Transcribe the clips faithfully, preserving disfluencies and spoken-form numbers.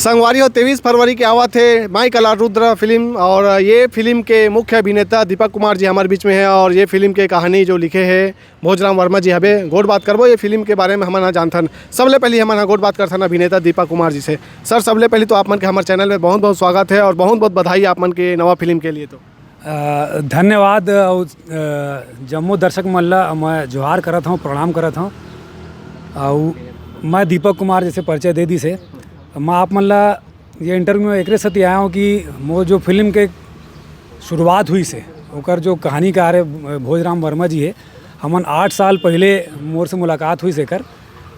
संगवारी हो, तेईस फरवरी के आवत हे माई कला रुद्र फिल्म, और ये फिल्म के मुख्य अभिनेता दीपक कुमार जी हमारे बीच में है, और ये फिल्म के कहानी जो लिखे हैं भोजराम वर्मा जी हवे। गोठ बात करबो ये फिल्म के बारे में, हमन ह जानथन। सबले पहली हमन ह गोठ बात करथन अभिनेता दीपक कुमार जी से। सर, सबले पहली तो आप मन के हमारे चैनल में बहुत बहुत स्वागत है और बहुत बहुत बधाई आप मन के नवा फिल्म के लिए। तो अ, धन्यवाद। अउ, अ, जम्मो दर्शक मन ला मैं जोहार करत हौं, प्रणाम करत हौं। अउ मैं दीपक कुमार, जैसे परिचय दे दिस हे, मैं आप मन ला ये इंटरव्यू में एकरे सेती आया हूँ कि मोर जो फिल्म के शुरुआत हुइस हे, ओकर जो कहानीकार हे भोजराम वर्मा जी हे। हमन आठ साल पहले मोर से मुलाकात हुइस एकर,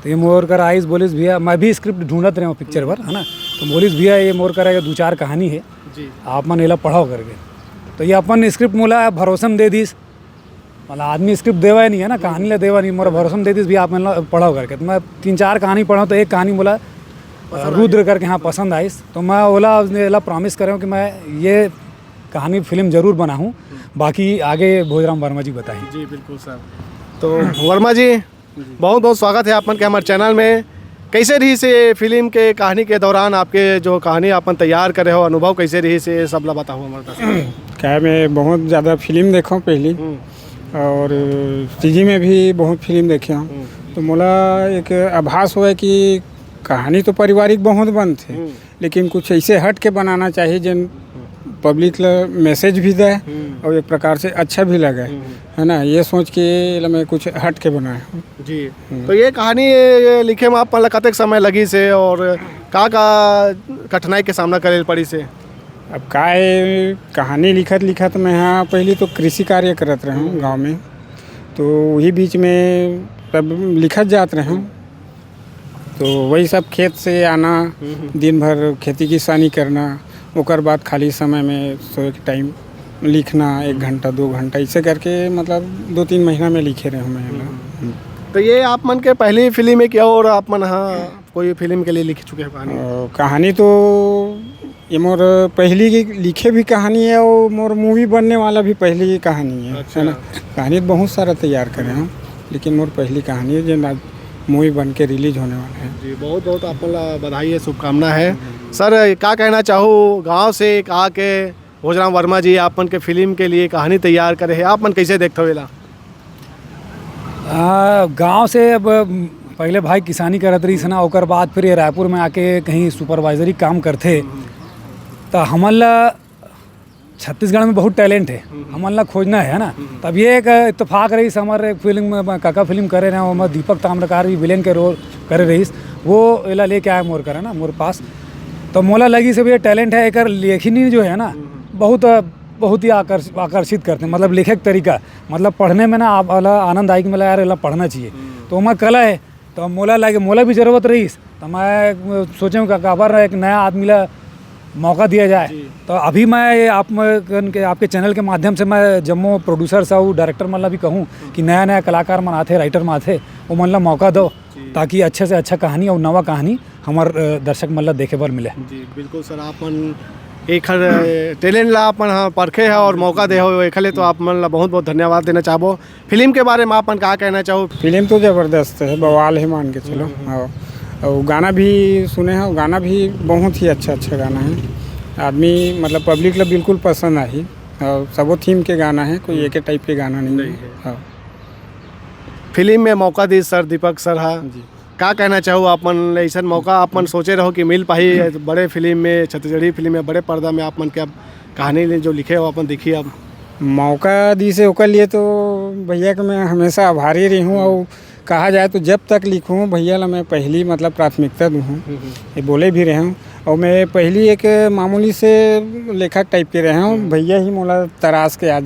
तो ये मोर कर आइस, बोलिस, "भैया," मैं भी स्क्रिप्ट ढूंढत रहे हूँ पिक्चर बर, है ना, तो बोलिस, "भैया, ये मोर कर दू चार कहानी है, जी। आप मन एला पढ़ो," करके। तो ये अपन स्क्रिप्ट मोला भरोसा में दे दिस। मतलब, आदमी स्क्रिप्ट देवा ही नहीं है ना, कहानी ला देवा नहीं, मोला भरोसा में दे दिस, "भैया, आप मन ला पढ़ो," करके। तो मैं तीन चार कहानी पढ़ा, तो एक कहानी मोला, अ, पसंद आ रुद्र गया। करके, हाँ, पसंद आइस। तो मैं ओला, एला प्रॉमिस करे हूँ कि मैं ये कहानी फिल्म जरूर बनाहूँ। बाकी आगे भोजराम वर्मा जी बताही। जी, बिल्कुल सर। तो वर्मा जी, बहुत बहुत स्वागत है आप मन के हमारे चैनल में। कैसे रहिस ये फिल्म के कहानी के दौरान आपके जो कहानी आप मन तैयार करे हो, अनुभव कैसे रहिस, ये सब ला बताओ हमारे दर्शक। क्या है, मैं बहुत ज़्यादा फिल्म देखा हूँ पहली, हम्म। और सीजी में भी बहुत फिल्म देखे हूँ। हम्म। तो मोला एक आभास हुआ कि कहानी तो पारिवारिक बहुत बनथे, हम्म। लेकिन कुछ ऐसे हट के बनाना चाहिए, जेन पब्लिक ल मैसेज भी दे हम्म। और एक प्रकार से अच्छा भी लगे, हम्म। है ना? ये सोच के ल मैं कुछ हट के बनाया हूँ। जी। हम्म। तो ये कहानी, ये, ये लिखे में आप मन ला कतेक समय लगिस हे और का का कठिनाई के सामना करे ल पड़िस हे? अब का है, कहानी लिखत लिखत मैं, हाँ, पहली तो कृषि कार्य करत रहे हूँ हम्म। गाँव में, तो वही बीच में तब लिखत जात रहे हूँ। तो वही सब खेत से आना, हम्म। दिन भर खेती किसानी करना, ओकर बाद खाली समय में सोए के टाइम लिखना, एक घंटा, दो घंटा, ऐसे करके, मतलब, दो तीन महीना में लिखे रहे हूँ मैं। हम्म। हम्म। तो ये आप मन के पहली फिल्म है क्या, और आप मन, हाँ, कोई फिल्म के लिए लिख चुके हो कहानी? अ, कहानी तो ये मोर पहली की लिखे भी कहानी है और मोर मूवी बनने वाला भी पहली ही कहानी है, अच्छा। है ना? कहानी तो बहुत सारा तैयार करे हूँ, लेकिन मोर पहली कहानी है जो आज मूवी बन के रिलीज होने वाला है। जी, बहुत बहुत आप मन ला बधाई है, शुभकामना है। सर, का कहना चाहू, गांव से एक आके भोजराम वर्मा जी आप मन के फिल्म के लिए कहानी तैयार करे हैं, आप मन कैसे देखते हो एला? आ, गांव से अब पहले भाई किसानी करत रहिस ना, ओकर बाद फिर ये रायपुर में आके कहीं सुपरवाइजरी काम करथे। त हमन ला छत्तीसगढ़ में बहुत टैलेंट है, हमन ला खोजना है ना। तब ये एक इत्तेफाक रहिस, हमर एक फिल्म में, काका फिल्म करे रहे, ओमा दीपक ताम्रकार भी विलेन के रोल करे रहिस, वो एला लेके आए मोर करा ना, मोर पास। तो मोला लगिस अब ये टैलेंट है, एकर लेखनी जो है ना, बहुत, बहुत ही आकर्ष-, आकर्षित करथे, मतलब लिखे के तरीका, मतलब पढ़ने में ना आप, वाला आनंद आई कि मतलब यार, एला पढ़ना चाहिए। तो ओमा कला है, तो मोला लगे, मोला भी जरूरत रहिस, तो मैं सोचे हूँ, काबर एक नया आदमी ला मौका दिया जाए। जी। तो अभी मैं ये आप म-, कन के, आपके चैनल के माध्यम से मैं जम्मो प्रोड्यूसर्स अउ डायरेक्टर मन ला भी कहूँ कि नया नया कलाकार मन आथे, राइटर मन आथे, वो मन ला मौका दो, जी। ताकि अच्छा से अच्छा कहानी और नवा कहानी हमर, अ, दर्शक मन ला देखे बर मिले। जी, बिल्कुल सर, आप मन एखर, अ, टैलेंट ला आप मन ह परखे ह और मौका दे हो, एखर ले तो आप मन ला बहुत बहुत धन्यवाद देना चाहबो। फिल्म के बारे में आप मन का कहना चाहो? फिल्म तो जबरदस्त है, बवाल है, मान के चलो। हम्म, हम्म। हाँ। और गाना भी सुने हैं, गाना भी बहुत ही अच्छा अच्छा गाना है। आदमी, मतलब, पब्लिक ला बिल्कुल पसंद आही। और सबो थीम के गाना है, कोई हम्म। एक टाइप के गाना नहीं नहीं है। है। हाँ। फिल्म में मौका दी सर, दीपक सर हा। जी। का कहना चाहो आप मन, ऐसन मौका आप मन सोचे रहो कि मिल पाही बड़े फिल्म में, छत्तीसगढ़ी फिल्म में, बड़े पर्दा में आप मन के अब कहानी ले जो लिखे हो, अपन देखिए अब। मौका दिसे ओकर लिए तो भैया के मैं हमेशा आभारी रही हूँ। और कहा जाए तो जब तक लिखूँ, भैया ला मैं पहली, मतलब, प्राथमिकता दूँ हूँ। हम्म, हम्म। ये बोले भी रहे हूँ। और मैं पहली एक मामूली से लेखक टाइप के रहे हूँ, हम्म। भैया ही मोला तराश के आज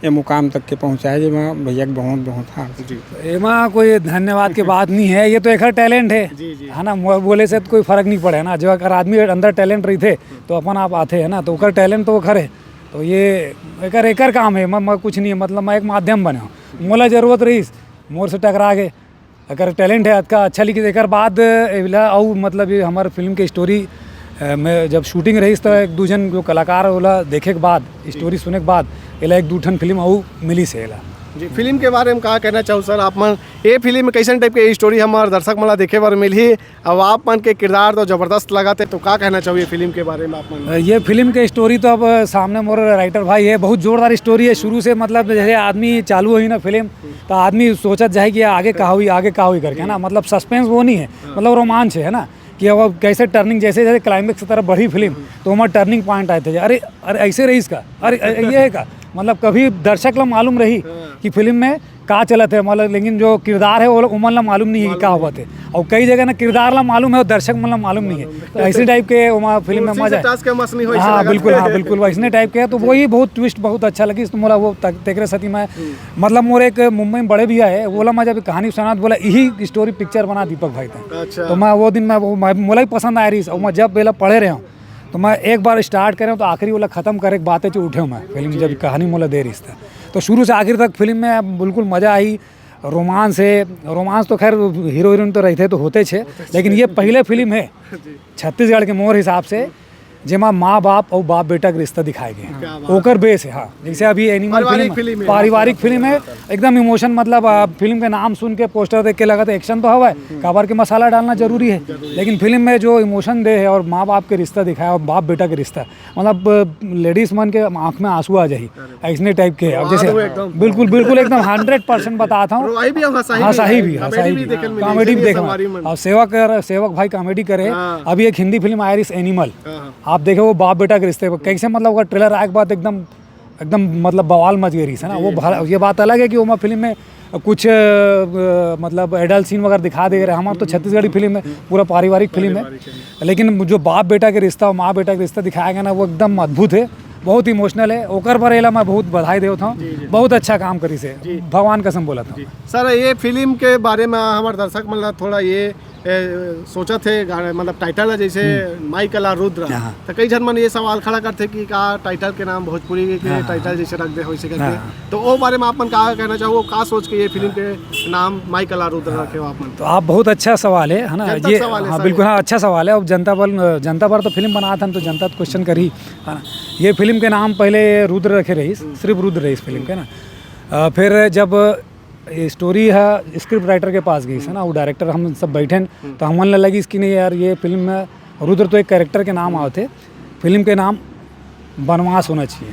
ये मुकाम तक के पहुँचाए, जेमा भैया के बहुत बहुत हाथ। जी। एमा कोई धन्यवाद के बात नहीं है, ये तो एकर टैलेंट है, जी, जी। है ना? मो-, बोले से तो कोई फर्क नहीं पड़े ना, जो अगर आदमी अंदर टैलेंट रही थे तो अपन आप आते हैं ना, तो ओकर टैलेंट तो ओकर है। तो ये एकर, एकर काम है, मैं, मैं कुछ नहीं है, मतलब, मैं एक माध्यम बने हूँ। मोला जरूरत रहीस, मोर से टकरा के, एकर टैलेंट है, अतका अच्छा लिखिस। एकर बाद एला अउ, मतलब, ये हमर फिल्म के स्टोरी, अ, में जब शूटिंग रहीस, तो एक दू झन जो कलाकार, ओला देखे के बाद, स्टोरी सुने के बाद, एला एक दू ठन फिल्म अउ मिलिस हे एला। जी, फिल्म के बारे में का कहना चाहू सर, आप मन ये फिल्म में कैसन टाइप के स्टोरी हमार दर्शक मन ला देखे बर मिलही? अब आप मन के किरदार तो जबरदस्त लगत हे, तो का कहना चाहू ये फिल्म के बारे में आप मन? ये फिल्म के स्टोरी तो अब सामने मोर राइटर भाई है, बहुत जोरदार स्टोरी है शुरू से। मतलब जैसे आदमी चालू होही ना फिल्म, तो आदमी सोचत जाए कि आगे का होई, आगे का होई करके, है ना। मतलब सस्पेंस वो नहीं है, मतलब रोमांच है, है ना, कि अब कैसे टर्निंग, जैसे जैसे क्लाइमेक्स की तरफ बढ़ी फिल्म, तो वहाँ टर्निंग पॉइंट आए थे, अरे अरे ऐसे रहीस का, अरे अ- ये है का, मतलब कभी दर्शक ला मालूम रही कि फिल्म में का चलत है, मतलब, लेकिन जो किरदार है वो लोग, उमन ला मालूम नहीं है कि का होवत है। और कई जगह ना किरदार ला मालूम है और दर्शक मन ला मालूम नहीं है। तो ऐसे टाइप के ओमा फिल्म में मजा है। टास्क के मस नहीं होई हाँ से लगत बिल्कुल, हे। हाँ बिल्कुल, वैसने टाइप के है। तो वही बहुत ट्विस्ट बहुत अच्छा लगी, तो मोला वो तक-, तेकरे साथी में, मतलब, मोर एक मुंबई में बड़े भैया है, वो ला मैं जब कहानी सुनात बोला, यही स्टोरी पिक्चर बना दीपक भाई था। अच्छा। तो मैं वो दिन मैं वो मैं, मोला ही पसंद आए रही, और मैं जब पहले पढ़े रहे हूँ, तो मैं एक बार स्टार्ट करे हूँ तो आखिरी वाला खत्म करे के बात है जो उठे हूँ मैं फिल्म, जब कहानी मोला दे रही था। तो शुरू से आखिर तक फिल्म में बिल्कुल मजा आई। रोमांस है, रोमांस तो खैर हीरो हीरोइन तो रहते तो होते छे, लेकिन ये पहले फिल्म है छत्तीसगढ़ के मोर हिसाब से, जेमा माँ बाप और बाप बेटा के रिश्ता दिखाए गए हैं। क्या बात ओकर बेस है, हाँ। जैसे अभी एनिमल पारिवारिक फिल्म, फिल्म है। पारिवारिक फिल्म है, एकदम इमोशन, मतलब आ, फिल्म के नाम सुन के पोस्टर देख के लगा था एक्शन तो हवा है, काबर के मसाला डालना जरूरी है, लेकिन फिल्म में जो इमोशन दे है और माँ बाप के रिश्ता दिखाया और बाप बेटा के रिश्ता, मतलब लेडीज मन के आँख में आंसू आ जाही, ऐसने टाइप के। अब जैसे दो एकदम। बिल्कुल बिल्कुल एकदम हंड्रेड परसेंट बताता हूँ। रोवाई भी हम हंसाही हंसाही भी, कॉमेडी हंसाही भी भी, देखन मिली, कॉमेडी भी चलिए देखना। संगवारी मन। और सेवक कर, सेवक भाई कॉमेडी करे। हाँ। अभी एक हिंदी फिल्म आ रही एनिमल, हाँ, हाँ। आप देखे वो बाप बेटा के रिश्ते पर कैसे, मतलब, अगर ट्रेलर आए के बाद एकदम एकदम, मतलब, बवाल मच गई रही है ना। वो भला, ये बात अलग है कि वो फिल्म में कुछ अ, मतलब एडल्ट सीन वगैरह दिखा दे रहे, हमारे तो छत्तीसगढ़ी फिल्म है, पूरा पारिवारिक फिल्म है। लेकिन जो बाप बेटा के रिश्ता और माँ बेटा के रिश्ता दिखाया गया ना, वो एकदम अद्भुत है, बहुत इमोशनल है। ओकर बर एला मैं बहुत बधाई देवत हूँ, बहुत अच्छा काम करी से, भगवान कसम बोलत हूँ। सर, ये फिल्म के बारे में हमारे दर्शक मन ला थोड़ा ये ए, सोचत हे गाने, मतलब टाइटल है जैसे माई कला रुद्र, हाँ। तो कई झन मन ये सवाल खड़ा करते कि का टाइटल के नाम भोजपुरी के हाँ। टाइटल जैसे रख दे हो इसे करके, हाँ। तो वो बारे में आप मन का कहना चाहो, का सोच के ये फिल्म के नाम माई कला रुद्र रखे हो आप मन? तो आप बहुत अच्छा सवाल है, है ना? जनता ये सवाल है हाँ सर। बिल्कुल, हाँ, अच्छा सवाल है। अब जनता पर, जनता पर तो फिल्म बनात हन तो जनता तो क्वेश्चन करही, है ना? ये फिल्म के नाम पहले रुद्र रखे रहीस, सिर्फ रुद्र रहीस फिल्म के ना। अ, फिर जब ये स्टोरी है स्क्रिप्ट राइटर के पास गई है ना, वो डायरेक्टर हम सब बैठे न, तो हमन ला लगी कि नहीं यार, ये फिल्म में रुद्र तो एक कैरेक्टर के नाम आवत है, फिल्म के नाम बनवास होना चाहिए।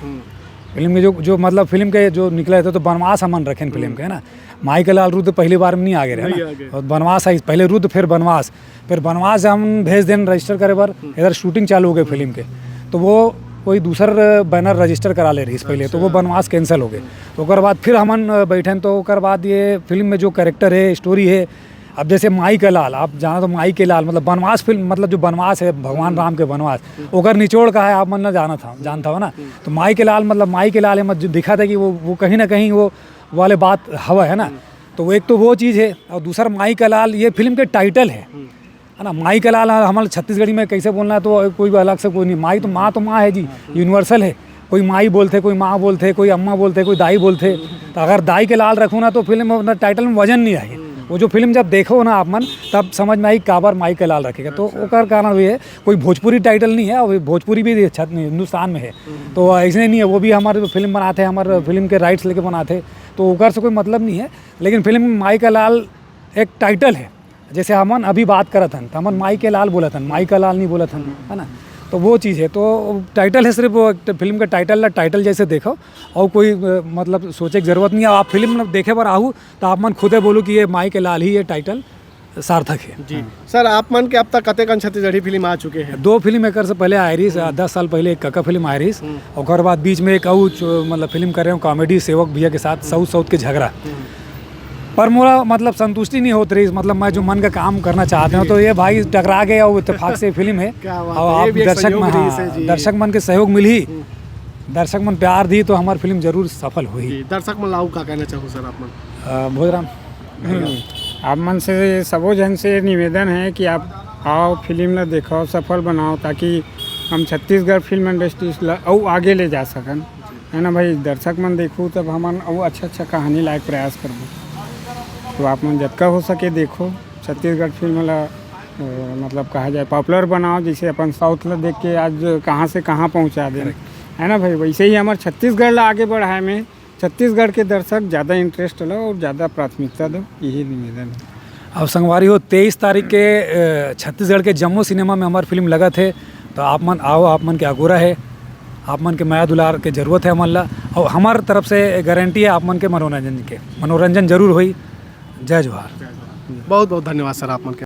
फिल्म के जो जो मतलब फिल्म के जो निकला है तो बनवास हमन रखें फिल्म के, है ना। माई के लाल रुद्र पहली बार में नहीं आगे रहे नहीं ना, आगे। और बनवास आई, पहले रुद्र फिर बनवास, फिर बनवास हम भेज देन रजिस्टर करे बर, इधर शूटिंग चालू हो गई फिल्म के, तो वो कोई दूसर बैनर रजिस्टर करा ले रही पहले, तो वो बनवास कैंसिल हो गए। तो ओकर बाद फिर हमन अ, बैठन, तो ओकर बाद ये फिल्म में जो कैरेक्टर है, स्टोरी है, अब जैसे माई के लाल, आप जाना तो माई के लाल मतलब बनवास फिल्म, मतलब जो बनवास है भगवान राम के बनवास, ओकर निचोड़ का है, आप मन ना जाना था, जानता हो ना। तो माई के लाल मतलब माई के लाल है, मतलब जो दिखा था कि वो वो कहीं ना कहीं वो वाले बात हवा है ना। तो वो एक तो वो चीज़ है, और दूसर माई का लाल ये फिल्म के टाइटल है, है ना। माई का लाल हमर छत्तीसगढ़ी में कैसे बोलना है, तो कोई भी अलग से कोई नहीं। माई तो माँ तो माँ है जी, यूनिवर्सल है। कोई माई बोलते, कोई माँ बोलते, कोई अम्मा बोलते, कोई दाई बोलते। तो अगर दाई के लाल रखो ना, तो फिल्म में, मतलब, टाइटल में वजन नहीं आए। वो जो फिल्म जब देखो ना आप मन, तब समझ में आई काबर माई के लाल रखेगा। तो ओकर कारण भी है, कोई भोजपुरी टाइटल नहीं है, और भोजपुरी भी छत-, हिंदुस्तान में है। तो ऐसे नहीं है, वो भी हमारे फिल्म बनाते हैं, हमारे फिल्म के राइट्स लेके बनाते हैं, तो ओकर से कोई मतलब नहीं है। लेकिन फिल्म माई का लाल एक टाइटल है, जैसे हमन अभी बात करत हन, तो हमन माई के लाल बोलत हन, माई का लाल नहीं बोलत हन, है ना। तो वो चीज़ है, तो टाइटल है सिर्फ वो एक फिल्म का टाइटल ला टाइटल जैसे देखो, और कोई अ, मतलब सोचे की जरूरत नहीं है। आप फिल्म देखे बर आहू तो आप मन खुदे बोलू कि ये माई के लाल ही ये टाइटल सार्थक है। जी सर, आप मन के अब तक कतेकन छत्तीसगढ़ी फिल्म आ चुके हैं? दो फिल्म एकर से पहले आए रही, दस साल पहले एक कका फिल्म आए रही, ओकर बाद बीच में एक और च-, मतलब फिल्म कर रहे हो कॉमेडी सेवक भैया के साथ, साउथ साउथ के झगड़ा। पर मोला मतलब संतुष्टि नहीं होत रही, मतलब मैं जो मन का काम करना चाहते हो, तो ये भाई टकरा गए और इत्तेफाक से फिल्म है। क्या बात और है, ये आप भी एक दर्शक संयोग मन, रही हाँ, से जी। दर्शक मन के सहयोग मिलही, दर्शक मन प्यार दी तो हमार फिल्म जरूर सफल होही। जी, दर्शक मन ला अउ का कहना चाहो सर आप मन? अ, भोजराम। आप मन से सबो झन से निवेदन है कि आप आओ, फिल्म ला देखो, सफल बनाओ, ताकि हम छत्तीसगढ़ फिल्म इंडस्ट्री ला अउ आगे ले जा सकन, है ना भाई। दर्शक मन देखू तब हमन अउ अच्छा अच्छा कहानी लाए के प्रयास करबो। तो आप मन जतका हो सके देखो छत्तीसगढ़ फिल्म ला, अ, मतलब कहा जाए पॉपुलर बनाओ, जैसे अपन साउथ ला देख के आज कहाँ से कहाँ पहुँचा दे, है ना भाई। वैसे ही हमारे छत्तीसगढ़ ला आगे बढ़ाए में छत्तीसगढ़ के दर्शक ज़्यादा इंटरेस्ट लो और ज़्यादा प्राथमिकता दो, यही निवेदन है। अब संगवारी हो, तेईस तारीख के, अ, छत्तीसगढ़ के जम्मो सिनेमा में हमार फिल्म लगत हे, तो आप मन आओ, आप मन के अगोरा है, आप मन के मया दुलार के जरूरत है हमन ला, और हमार तरफ से गारंटी है आप मन के मनोरंजन के, मनोरंजन जरूर होई। जय जोहार। बहुत बहुत धन्यवाद सर आप मन के।